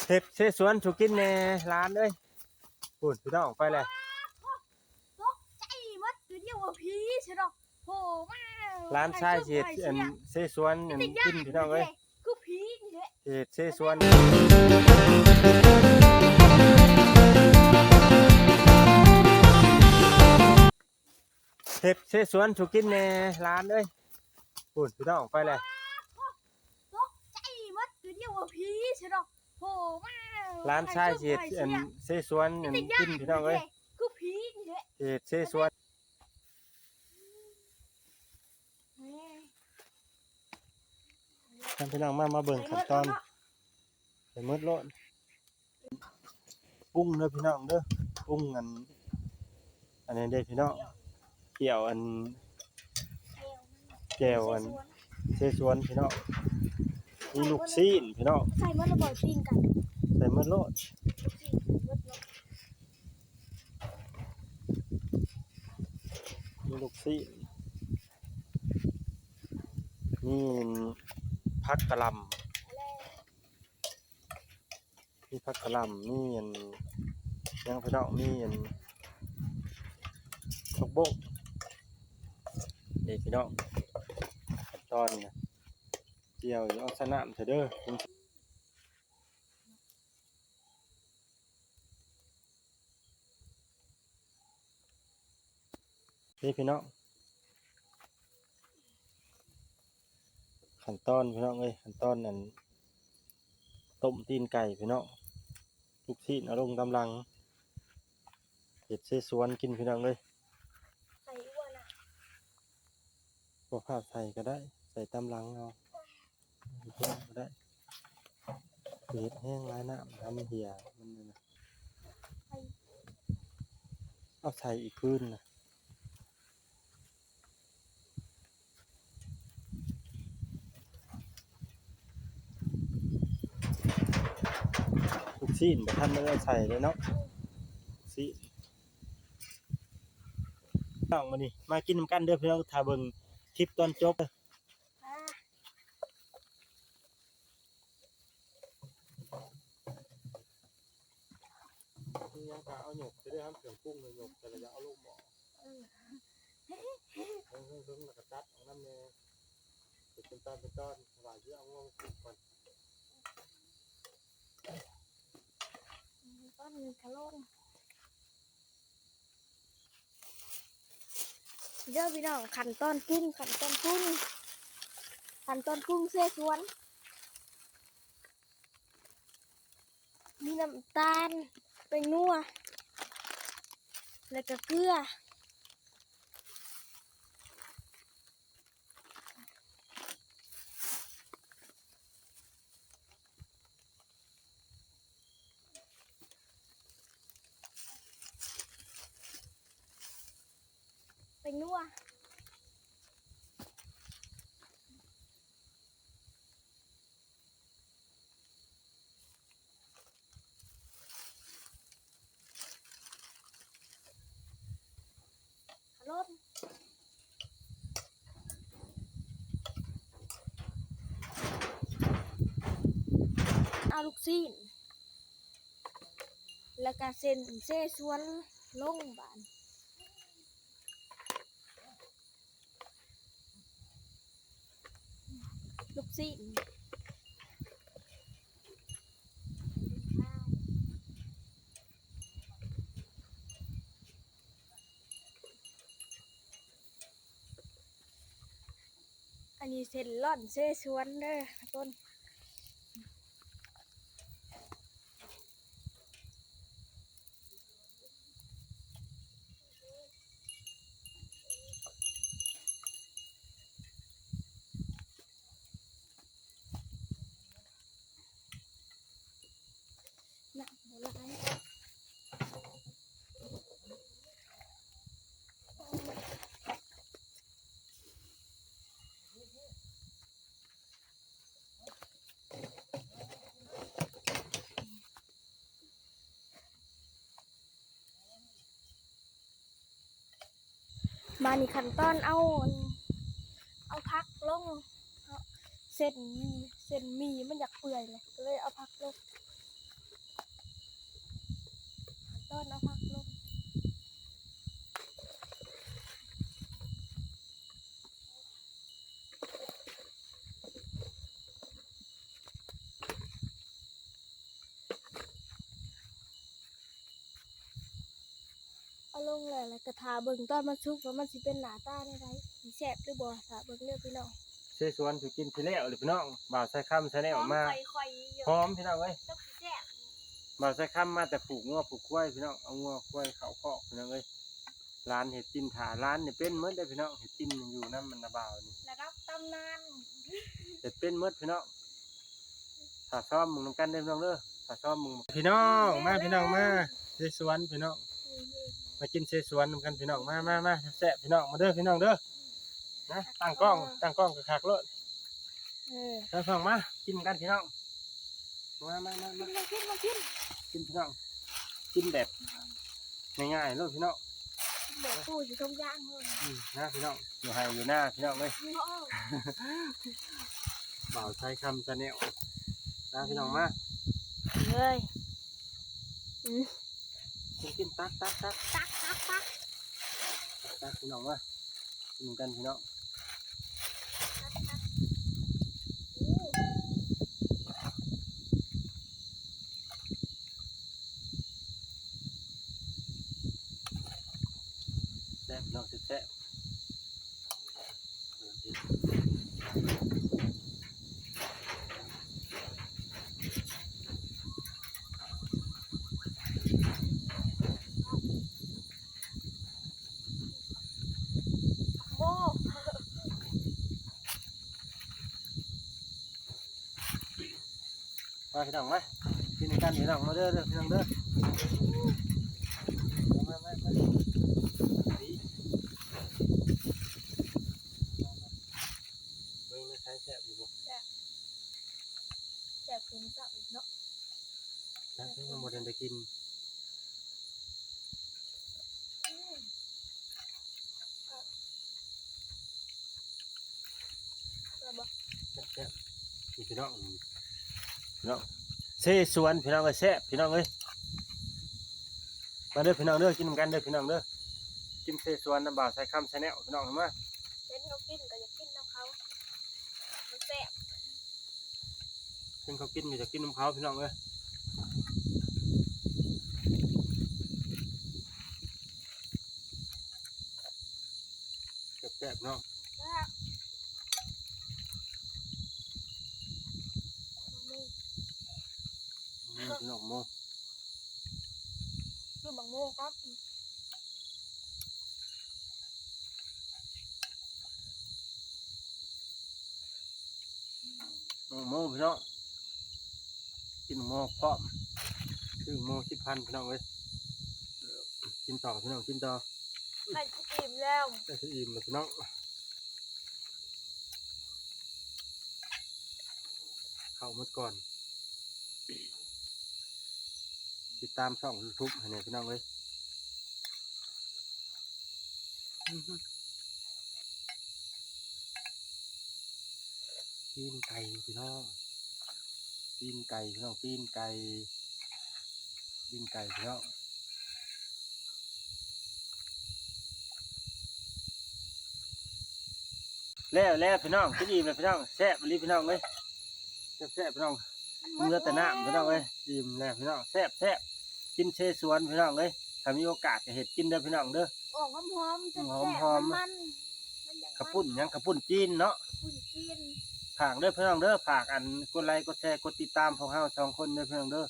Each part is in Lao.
ເຮັດເຊຊວນສູ່ກິນແດ່ຫຼານເອີຍ. ພຸ້ນພີ່ນ້ອງໄປແລ້ວ. ຕົກໃຈໝົດ ຄືດຽວວ່າຜີຊະດອກ. ໂອ້ ມາ ຫຼານຊາຍຊິເຮັດອັນເຊຊວນອັນກິນພີ່ນ້ອງເອີຍ. ຄືຜີນີ້ແຫຼະ ເຮັດເຊຊວນ ເຮັດເຊຊວນສູ່ກິນແດ່ຫຼານເອີຍ. ພຸ້ນພີ່ນ້ອງໄປແລ້ວ. ຕົກໃຈໝົດ ຄືດຽວວ່າຜີຊະດອກ. ໂອ້ ມາ ຫຼານຊາຍຊິເຮັດອັນເຊຊວນອັນກິນພີ່ນ້ອງເອີຍ. ຄືຜີນີ້ແຫຼະ ເຮັດເຊຊວນ. ທ່ານພີ່ນ້ອງ ມາ ມາເບິ່ງຂັ້ນຕອນ ໃສ່ໝົດໂລດ. ປຸງເດີພີ່ນ້ອງເດີ ປຸງອັນ ອັນນີ້ເດ້ພີ່ນ້ອງ ແຈ່ວອັນ ແຈ່ວອັນເຊຊວນພີ່ນ້ອງ. ມີລູກຊີ້ນພີ່ນ້ອງ ໃສ່ໝົດແລ້ວບໍ່? ປີ້ງໄກ່ ໃສ່ໝົດໂລດ ລູກຊີ້ນໝົດເນາະ. ມີລູກຊີ້ນ ມີຜັກກະຫຼ່ຳ ມີຜັກກະຫຼ່ຳ ມີອັນຫຍັງພີ່ນ້ອງ ມີອັນຜັກບົ້ງເດ້ພີ່ນ້ອງ. ຂັ້ນຕອນນະ ຈຽວຢູ່ ເອົາໃສ່ນ້ຳເທື່ອເດີ. ນີ້ພີ່ນ້ອງ ຂັ້ນຕອນພີ່ນ້ອງເອີຍ ຂັ້ນຕອນອັນຕົ້ມຕີນໄກ່ພີ່ນ້ອງ. ລູກຊີ້ນເອົາລົງຕາມຫຼັງ ເຮັດເຊຊວນກິນພີ່ນ້ອງເອີຍ. ໃສ່ອີກບໍ່ນະ? ບໍ່ພາໃສ່ກໍໄດ້ ໃສ່ຕາມຫຼັງເອົາ. ເຮັດແຫ້ງຫຼາຍນ້ຳ ທຳເຫື່ອມັນນັ້ນນະ ເອົາໃສ່ອີກຄືນນະ. ລູກຊີ້ນບໍ່ທັນໄດ້ເອົາໃສ່ເລີຍເນາະ ລູກຊີ້ນ. ນ້ອງ ມື້ນີ້ມາກິນນຳກັນເດີພີ່ນ້ອງ ຖ້າເບິ່ງຄລິບຕອນຈົບເດີ. ຍັງກະເອົາຫຍົກໄປເດີ ເຄື່ອງປຸງຫຍົກ ແຕ່ລະຢ່າເອົາລົງໝໍ້. ເອີ ເຮີ້ງໆ ແລ້ວກະຕັດອອກນຳແດ່ ເປັນຕອນເປັນຕອນ ວ່າຊິເອົາງົວມາປຸງກ່ອນ ຕອນນີ້ກະລົງ. ເດີພີ່ນ້ອງ ຂັ້ນຕອນປຸງ ຂັ້ນຕອນປຸງ ຂັ້ນຕອນປຸງເຊຊວນ ມີນ້ຳຕານ ແປ້ງນົວ ແລ້ວກະເກືອ. ແປ້ງນົວ ເອົາລູກຊີ້ນ ແລ້ວກະເສັ້ນເຊຊວນລົງບາດ ລູກຊີ້ນ ອັນນີ້ເສັ້ນລ່ອນເຊຊວນເດີທຸກຄົນ. ບາດນີ້ຂັ້ນຕອນເອົາ ເອົາຜັກລົງເນາະ ເສັ້ນ ເສັ້ນໝີ່ມັນຢາກເປື່ອຍແຫຼະ ກໍເລີຍເອົາຜັກລົງ. ລົງແລ້ວ ແລ້ວກໍຖ້າເບິ່ງຕອນມັນສຸກວ່າມັນຊິເປັນໜ້າຕາແນວໃດ ຊິແຊບຫຼືບໍ່ ຖ້າເບິ່ງເດີພີ່ນ້ອງ. ເສສວນຊິກິນຊິແລ້ວເລີຍພີ່ນ້ອງ ບ່າວຊາຍຄຳ Channel ມາ ຫອມພີ່ນ້ອງເອີຍ. ບ່າວຊາຍຄຳມາແຕ່ຜູກງົວຜູກຄວາຍພີ່ນ້ອງ ເອົາງົວຄວາຍເຂົ້າຄອກພີ່ນ້ອງເອີຍ. ຫຼານເຮັດກິນຖ້າ ຫຼານນີ້ເປັນໝົດເດ້ພີ່ນ້ອງ ເຮັດກິນຢູ່ນຳມັນນະບ່າວນີ້ ລະດັບຕຳນານ ເຮັດເປັນໝົດພີ່ນ້ອງ. ຖ້າຊອມເບິ່ງນຳກັນເດີພີ່ນ້ອງເດີ ຖ້າຊອມເບິ່ງ ພີ່ນ້ອງມາ ພີ່ນ້ອງມາ ເສສວນພີ່ນ້ອງ ມາກິນເສສວນນຳກັນພີ່ນ້ອງ ມາ ມາ ມາ ແຊບໆ ພີ່ນ້ອງ ມາເດີພີ່ນ້ອງເດີ. ນະ ຕັ້ງກ້ອງ ຕັ້ງກ້ອງຄັກໆໂລດ ເອີ ຕັ້ງກ້ອງມາກິນນຳກັນພີ່ນ້ອງ ມາ ມາ ມາ ມາ ກິນ ມາກິນ ມາກິນ ກິນພີ່ນ້ອງ ກິນແບບງ່າຍໆໂລດພີ່ນ້ອງ ກິນແບບປູຢູ່ທົ່ງຢາງໂລດ. ອືມ ນະພີ່ນ້ອງ ຢູ່ໄຮ່ຢູ່ນາພີ່ນ້ອງເອີຍ ບ່າວຊາຍຄຳ Channel ນະພີ່ນ້ອງມາເລີຍ. ອືມ ກິນ ກິນ ຕັກ ຕັກ ຕັກ ຕັກ ຕັກ ຕັກ ຕັກພີ່ນ້ອງມາ ກິນນຳກັນພີ່ນ້ອງ ແຊບພີ່ນ້ອງ ແຊບໆ. ໂອ້ ມາພີ່ນ້ອງມາ ກິນນຳກັນພີ່ນ້ອງ ມາເດີ ເດີພີ່ນ້ອງເດີ ມາ ມາ ມາ ມາ ເບິ່ງໃນໄຊແຊບຢູ່ບໍ່? ແຊບ ແຊບຄືມື້ເຊົ້າອີກເນາະ ຍັງ ຍັງບໍ່ທັນໄດ້ກິນ. ອືມ ແຊບບໍ່? ແຊບໆ ນີ້ພີ່ນ້ອງ ພີ່ນ້ອງ ເສສວນພີ່ນ້ອງເອີຍ ແຊບພີ່ນ້ອງເອີຍ ມາເດີພີ່ນ້ອງເດີ ກິນນຳກັນເດີພີ່ນ້ອງເດີ ກິນເສສວນນຳບ່າວຊາຍຄຳ Channel ພີ່ນ້ອງ ມາ ເຫັນເຂົາກິນກໍຢາກກິນນຳເຂົາ ມັນແຊບ. ເຫັນເຂົາກິນກໍຢາກກິນນຳເຂົາພີ່ນ້ອງເອີຍ ແຊບໆເນາະ ແຊບ ອືມ ພີ່ນ້ອງ ໝໍ ຄືບັກໂມກັບ ໝໍພີ່ນ້ອງ ກິນໝໍພ້ອມ ຊື້ໝໍສິບພັນພີ່ນ້ອງເອີຍ ກິນຕໍ່ພີ່ນ້ອງ ກິນຕໍ່ ໃກ້ຊິອີ່ມແລ້ວ ໃກ້ຊິອີ່ມແລ້ວພີ່ນ້ອງ. ເຂົ້າໝົດກ່ອນ ຕິດຕາມຊ່ອງ YouTube ໃຫ້ແດ່ພີ່ນ້ອງເອີຍ ຕີນໄກ່ພີ່ນ້ອງ ຕີນໄກ່ພີ່ນ້ອງ ຕີນໄກ່ ຕີນໄກ່ພີ່ນ້ອງ. ແລ້ວແລ້ວພີ່ນ້ອງ ກິນອີ່ມແລ້ວພີ່ນ້ອງ ແຊບອີ່ຫຼີພີ່ນ້ອງເອີຍ ແຊບໆພີ່ນ້ອງ ເຫຼືອແຕ່ນ້ຳພີ່ນ້ອງເອີຍ ອີ່ມແລ້ວພີ່ນ້ອງ ແຊບໆ ກິນເຊສວນພີ່ນ້ອງເອີຍ ຖ້າມີໂອກາດກໍເຮັດກິນເດີພີ່ນ້ອງເດີ ອອກຫອມໆ ອືມ ແຊບໆ ຫອມໆ ມັນໆ ມັນຢາກ ເຂົ້າປຸ້ນຫຍັງ ເຂົ້າປຸ້ນຈີນເນາະ ເຂົ້າປຸ້ນຈີນ ຝາກເດີພີ່ນ້ອງເດີ ຝາກອັນກົດໄລກົດແຊ ກົດຕິດຕາມພວກເຮົາສອງຄົນເດີພີ່ນ້ອງເດີ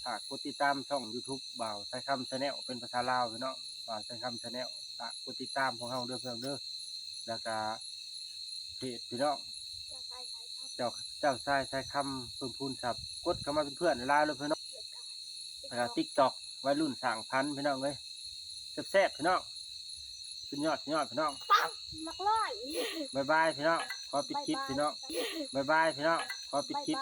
ຝາກກົດຕິດຕາມຊ່ອງ YouTube ບ່າວຊາຍຄຳ Channel ເປັນພາສາລາວພີ່ນ້ອງ ບ່າວຊາຍຄຳ Channel ຝາກກົດຕິດຕາມພວກເຮົາເດີພີ່ນ້ອງເດີ ແລ້ວກະເພຈພີ່ນ້ອງ ເຈົ້າຊາຍຊາຍຄຳ ເຈົ້າ ເຈົ້າຊາຍຊາຍຄຳ ເພີ່ມພູນຊັບ ກົດເຂົ້າມາເປັນເພື່ອນຫຼາຍໆເດີພີ່ນ້ອງ ແລ້ວກະ ແລ້ວກະ TikTok ໄວລຸ້ນສ້າງພັນພີ່ນ້ອງເອີຍ ແຊບໆພີ່ນ້ອງ ສຸດຍອດ ສຸດຍອດພີ່ນ້ອງ ປັບ ຫຼັກຮ້ອຍ ບາຍບາຍພີ່ນ້ອງ ຂໍປິດຄລິບພີ່ນ້ອງ ບາຍບາຍພີ່ນ້ອງ ຂໍປິດຄລິບ.